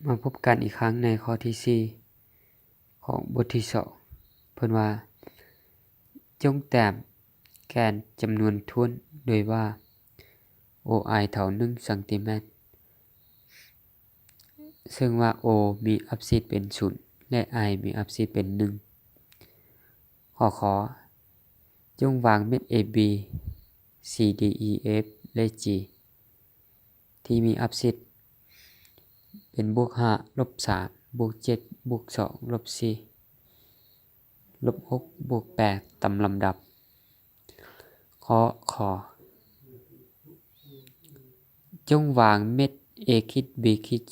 ມາພົບກັນອີກຄັ້ງໃນຂໍ້ທີສີ່ຂອງບົດທີສອງ ເພິ່ນວ່າ ຈົ່ງແຕ້ມແກນຈຳນວນຖ້ວນໂດຍວ່າ ໂອໄອ ເທົ່າໜຶ່ງຊັງຕີແມັດ ເຊິ່ງວ່າ ໂອ ມີອັບຊິດເປັນສູນ ແລະ ໄອ ມີອັບຊິດເປັນໜຶ່ງ. ຂໍ້ ຂໍ ຈົ່ງວາງເມັດເອບີ ຊີ ດີ ອີ ເອັຟ ແລະ ຈີ ທີ່ມີອັບຊິດເປັນບວກຫ້າ ລົບສາມ ບວກເຈັດ ບວກສອງ ລົບສີ່ ລົບຫົກ ບວກແປດ ຕາມລຳດັບ. ຂໍ້ ຂໍ ຈົ່ງວາງເມັດເອຂີດ ບີຂີດ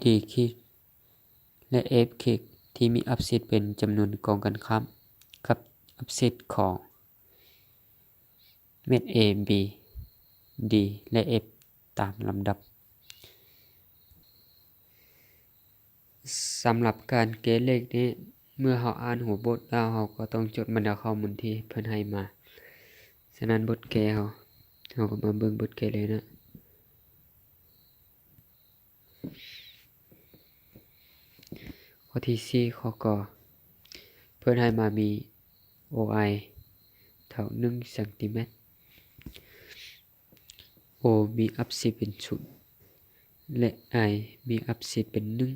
ດີຂີດ ແລະ ເອັຟຂີດ ທີ່ມີອັບຊິດເປັນຈຳນວນກົງກັນຂ້າມກັບອັບຊິດຂອງເມັດເອບີ ດີ ແລະ ເອັຟ ຕາມລຳດັບ. ສຳລັບການແກ້ເລກນີ້ ເມື່ອເຮົາອ່ານຫົວບົດແລ້ວ ເຮົາກໍຕ້ອງຈົດບັນດາຂໍ້ມູນທີ່ເພິ່ນໃຫ້ມາ. ສະນັ້ນບົດແກ້ເຮົາ ເຮົາກໍມາເບິ່ງບົດແກ້ເລີຍເນາະ. ຂໍ້ທີສີ່ ຂໍ້ ກ ເພິ່ນໃຫ້ມາມີ ໂອໄອ ເທົ່າໜຶ່ງຊັງຕີແມັດ. ໂອ ມີອັບຊິດເປັນສູນ ແລະ ໄອ ມີອັບຊິດເປັນໜຶ່ງ.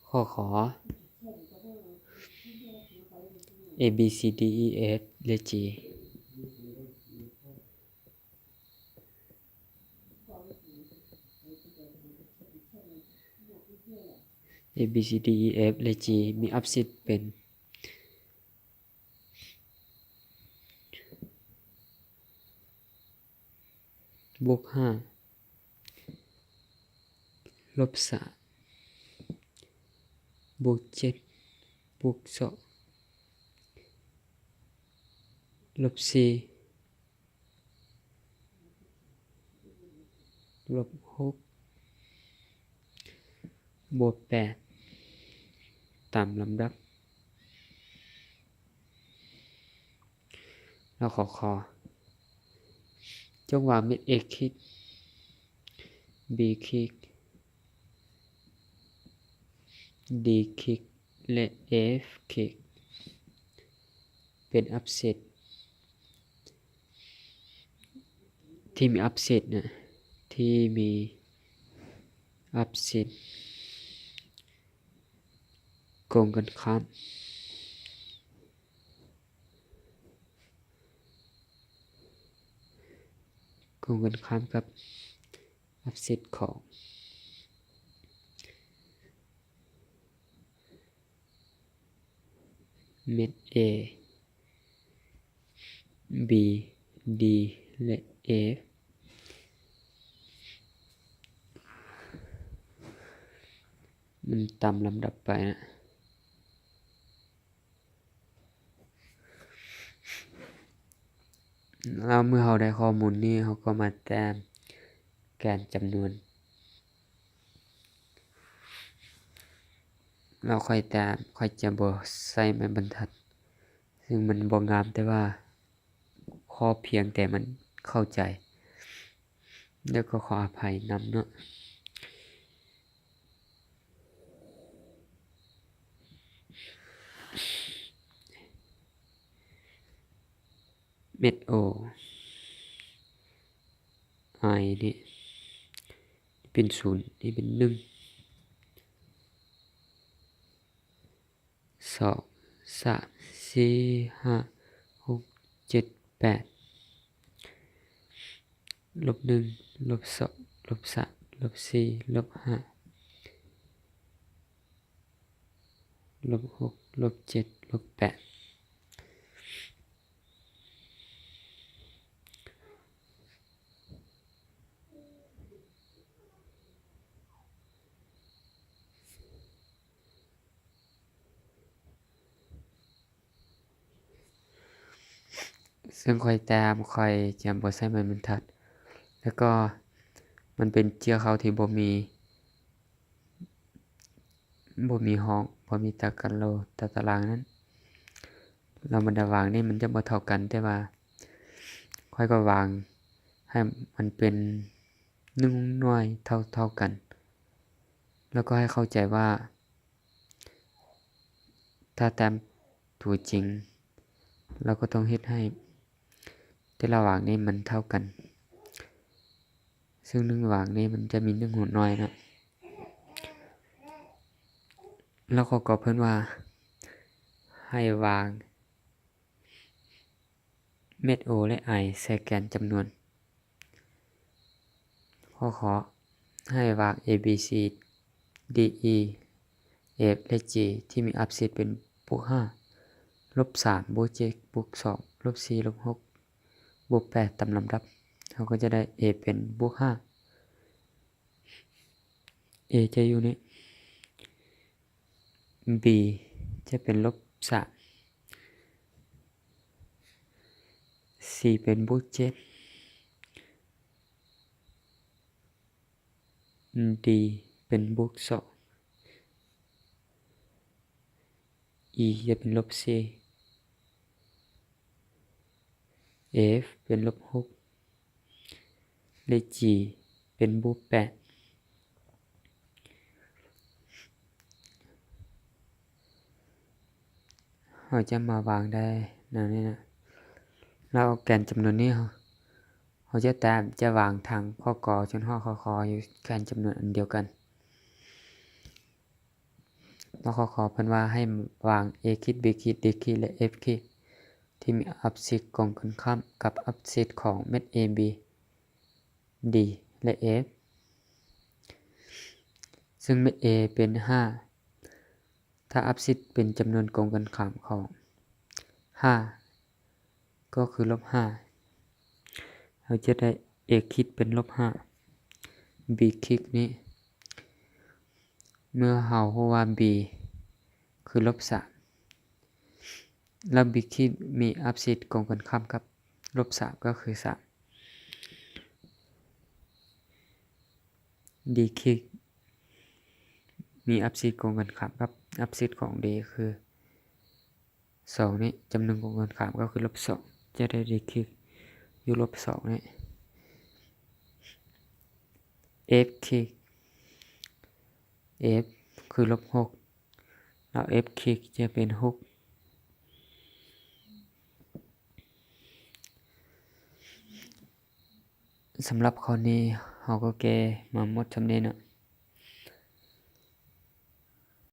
ຂໍ້ ຂໍ ເອ ບີ ຊີ ດີ ອີ ເອັຟ ແລະ ຈີ ເອ ບີ ຊີ ດີ ອີ ເອັຟ ແລະ ຈີ ມີອັບຊິດເປັນ ບວກຫ້າ ລົບສາມ ບວກເຈັດ ບວກສອງ ລົບສີ່ ລົບຫົກ ບວກແປດ ຕາມລຳດັບ. ແລ້ວຂໍ້ ຂໍ ຈົ່ງວາງເມັດເອຂີດ ບີຂີດ ດີຂີດ ແລະ ເອັຟຂີດ ເປັນອັບຊິດ ທີ່ມີອັບຊິດນະ ທີ່ມີອັບຊິດກົງກັນຂ້າມ ກົງກັນຂ້າມກັບອັບຊິດຂອງ ເມັດເອ ບີ ດີ ແລະ ເອັຟ ມັນຕາມລຳດັບໄປນະ. ແລ້ວເມື່ອເຮົາໄດ້ຂໍ້ມູນນີ້ ເຮົາກໍມາແຕ້ມແກນຈຳນວນ. ແລ້ວຂ້ອຍແຕ້ມ ຂ້ອຍຈະບໍ່ໃຊ້ໄມ້ບັນທັດ ຊຶ່ງມັນບໍ່ງາມ, ແຕ່ວ່າຂໍພຽງແຕ່ມັນເຂົ້າໃຈ ແລ້ວກໍຂໍອະໄພນຳເນາະ. ເມັດໂອ ໄອ ນີ້ເປັນສູນ ນີ້ເປັນໜຶ່ງ ສອງ ສາມ ສີ່ ຫ້າ ຫົກ ເຈັດ ແປດ ລົບໜຶ່ງ ລົບສອງ ລົບສາມ ລົບສີ່ ລົບຫ້າ ລົບຫົກ ລົບເຈັດ ລົບແປດ. ເຊິ່ງຂ້ອຍແຕ້ມ ຂ້ອຍຈະບໍ່ໃຊ້ໄມ້ບັນທັດ ແລ້ວກໍມັນເປັນເຈ້ຍເຂົ້າທີ່ບໍ່ມີ ບໍ່ມີຫ້ອງ ບໍ່ມີຕາກະໂຫຼ ຕາຕະລາງນັ້ນ ແລ້ວບັນດາວາງນີ້ມັນຈະບໍ່ເທົ່າກັນ, ແຕ່ວ່າຂ້ອຍກໍວາງໃຫ້ມັນເປັນ ໜຶ່ງໜ່ວຍເທົ່າໆກັນ. ແລ້ວກໍໃຫ້ເຂົ້າໃຈວ່າ ຖ້າຕາມຕົວຈິງ ເຮົາກໍຕ້ອງເຮັດໃຫ້ແຕ່ລະຫວ່າງນີ້ມັນເທົ່າກັນ, ເຊິ່ງໜຶ່ງຫວ່າງນີ້ມັນຈະມີໜຶ່ງຫົວໜ່ວຍເນາະ. ແລ້ວຂໍ້ ກ ເພິ່ນວ່າໃຫ້ວາງ ເມັດ O ແລະ I ໃສ່ແກນຈຳນວນ. ຂໍ້ ຂ ໃຫ້ວາງ A B C D E F ແລະ G ທີ່ມີອັບຊິດເປັນບວກຫ້າ ລົບສາມ ບວກເຈັດ ບວກສອງ ລົບສີ່ ລົບຫົກ ບວກແປດ ຕາມລຳດັບ. ເຮົາກໍຈະໄດ້ A ເປັນບວກຫ້າ A ຈະຢູ່ນີ້, B ຈະເປັນລົບສາມ, C ເປັນບວກເຈັດ, D ເປັນບວກສອງ, E ຈະເປັນລົບສີ່, F ເປັນລົບຫົກ ແລະ G ເປັນບວກແປດ. ເຮົາຈະມາວາງໄດ້ແນວນີ້ນະ. ແລ້ວເອົາແກນຈຳນວນນີ້ ເຮົາ ເຮົາຈະແຕ້ມ ຈະວາງທາງຂໍ້ ກ ຈົນຮອດຂໍ້ ຂ ຢູ່ແກນຈຳນວນອັນດຽວກັນ. ແລ້ວຂໍ້ ຂ ເພິ່ນວ່າໃຫ້ວາງ A ຂີດ B ຂີດ D ຂີດ ແລະ F ຂີດ ທີ່ມີອັບຊິດກົງກັນຂ້າມກັບອັບຊິດຂອງເມັດ A B D ແລະ F, ເຊິ່ງເມັດ A ເປັນຫ້າ ຖ້າອັບຊິດເປັນຈຳນວນກົງກັນຂ້າມຂອງຫ້າ ກໍຄືລົບຫ້າ, ເຮົາຈະໄດ້ A ຂີດເປັນລົບຫ້າ, B ຂີດນີ້ ເມື່ອເຮົາຮູ້ວ່າ B ຄືລົບສາມ ແລ້ວ B ຂີດມີອັບຊິດກົງກັນຂ້າມກັບລົບສາມ ກໍຄືສາມ, D ຂີດມີອັບຊິດກົງກັນຂ້າມກັບອັບຊິດຂອງ D ຄືສອງນີ້, ຈຳນວນກົງກັນຂ້າມກໍຄືລົບສອງ, ຈະໄດ້ D ຂີດຢູ່ລົບສອງນີ້. F ຂີດ F ຄືລົບຫົກ ແລ້ວ F ຂີດຈະເປັນຫົກ. ສຳລັບຂໍ້ນີ້ເຮົາກໍແກ້ມາໝົດສ່ຳນີ້ເນາະ.